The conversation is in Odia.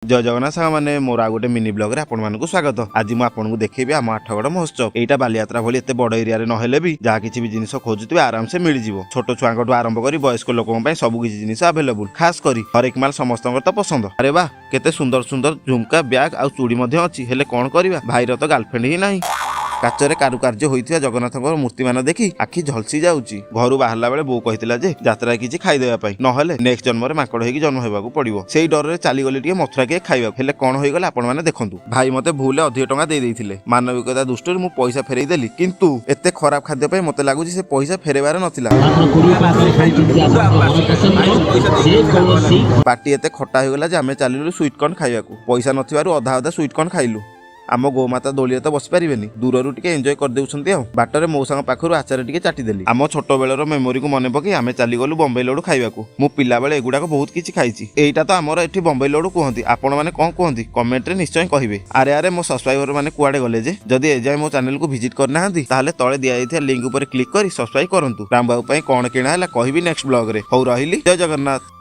ଜୟ ଜଗନ୍ନାଥ ସାଙ୍ଗମାନେ, ମୋର ଆଉ ଗୋଟେ ମିନି ବ୍ଲଗରେ ଆପଣମାନଙ୍କୁ ସ୍ୱାଗତ। ଆଜି ମୁଁ ଆପଣଙ୍କୁ ଦେଖେଇବି ଆମ ଆଠଗଡ଼ ମହୋତ୍ସବ। ଏଇଟା ବାଲିଯାତ୍ରା ଭଳି ଏତେ ବଡ଼ ଏରିଆରେ ନହେଲେ ବି ଯାହା କିଛି ବି ଜିନିଷ ଖୋଜୁଥିବେ, ଆରାମସେ ମିଳିଯିବ। ଛୋଟ ଛୁଆଙ୍କଠୁ ଆରମ୍ଭ କରି ବୟସ୍କ ଲୋକଙ୍କ ପାଇଁ ସବୁ କିଛି ଜିନିଷ ଆଭେଲେବୁଲ। ଖାସ କରି ହରେକ ମାଲ ସମସ୍ତଙ୍କର ତ ପସନ୍ଦ। ଆରେ ବା, କେତେ ସୁନ୍ଦର ସୁନ୍ଦର ଝୁମକା, ବ୍ୟାଗ ଆଉ ଚୁଡ଼ି ମଧ୍ୟ ଅଛି। ହେଲେ କଣ କରିବା, ଭାଇର ତ ଗାର୍ଲଫ୍ରେଣ୍ଡ ହିଁ ନାହିଁ। କାଚରେ କାରୁକାର୍ଯ୍ୟ ହୋଇଥିବା ଜଗନ୍ନାଥଙ୍କର ମୂର୍ତ୍ତିମାନ ଦେଖି ଆଖି ଝଲସି ଯାଉଛି। ଘରୁ ବାହାରିଲା ବେଳେ ବୋଉ କହିଥିଲା ଯେ ଯାତ୍ରାରେ କିଛି ଖାଇଦେବା ପାଇଁ, ନହେଲେ ନେକ୍ସଟ ଜନ୍ମରେ ମାଙ୍କଡ ହେଇକି ଜନ୍ମ ହେବାକୁ ପଡିବ। ସେଇ ଡରରେ ଚାଲିଗଲି ଟିକେ ମଥୁରା କେକ୍ ଖାଇବାକୁ। ହେଲେ କଣ ହୋଇଗଲା, ଆପଣମାନେ ଦେଖନ୍ତୁ। ଭାଇ ମତେ ଭୁଲରେ ଅଧିକ ଟଙ୍କା ଦେଇ ଦେଇଥିଲେ। ମାନବିକତା ଦୃଷ୍ଟିରୁ ମୁଁ ପଇସା ଫେରେଇ ଦେଲି, କିନ୍ତୁ ଏତେ ଖରାପ ଖାଦ୍ୟ ପାଇଁ ମତେ ଲାଗୁଛି ସେ ପଇସା ଫେରେଇବାର ନଥିଲା। ମାତ୍ର 20 ଟଙ୍କାରେ ଖାଉଛନ୍ତି ଆପଣଙ୍କ ମନ ପସନ୍ଦର ଯେକୌଣସି ପାଟି ଏତେ ଖଟା ହୋଇଗଲା ଯେ ଆମେ ଚାଲିଲୁ ସୁଇଟ୍ କର୍ନ ଖାଇବାକୁ। ପଇସା ନଥିବାରୁ ଅଧା ଅଧା ସୁଇଟ୍ କର୍ନ ଖାଇଲୁ। ଆମ ଗୋମାତା ଦୋଳିରେ ତ ବସିପାରିବେନି, ଦୂରରୁ ଟିକେ ଏନ୍ଜୟ କରିଦେଉଛନ୍ତି। ଆଉ ବାଟରେ ମଉସାଙ୍କ ପାଖରୁ ଆଚାର ଟିକେ ଚାଟିଦେଲି। ଆମ ଛୋଟ ବେଳର ମେମୋରିକୁ ମନେ ପକେଇ ଆମେ ଚାଲିଗଲୁ ବମ୍ବେ ଲଡୁ ଖାଇବାକୁ। ମୁଁ ପିଲାବେଳେ ଏଗୁଡାକ ବହୁତ କିଛି ଖାଇଛି। ଏଇଟା ତ ଆମର ଏଠି ବମ୍ବେ ଲଡୁ କୁହନ୍ତି। ଆପଣମାନେ କଣ କୁହନ୍ତି, କମେଣ୍ଟରେ ନିଶ୍ଚୟ କହିବେ। ଆରେ ଆରେ, ମୋ ସବସ୍କ୍ରାଇବର ମାନେ କୁଆଡେ ଗଲେ ଯେ? ଯଦି ଏଯାଏଁ ମୋ ଚ୍ୟାନେଲକୁ ଭିଜିଟ୍ କରିନାହାନ୍ତି, ତାହେଲେ ତଳେ ଦିଆଯାଇଥିବା ଲିଙ୍କ ଉପରେ କ୍ଲିକ୍ କରି ସବସ୍କ୍ରାଇବ କରନ୍ତୁ। ରାମବାବୁ ପାଇଁ କଣ କିଣା ହେଲା, କହିବି ନେକ୍ସଟ ବ୍ଲଗରେ। ହଉ, ରହିଲି, ଜୟ ଜଗନ୍ନାଥ।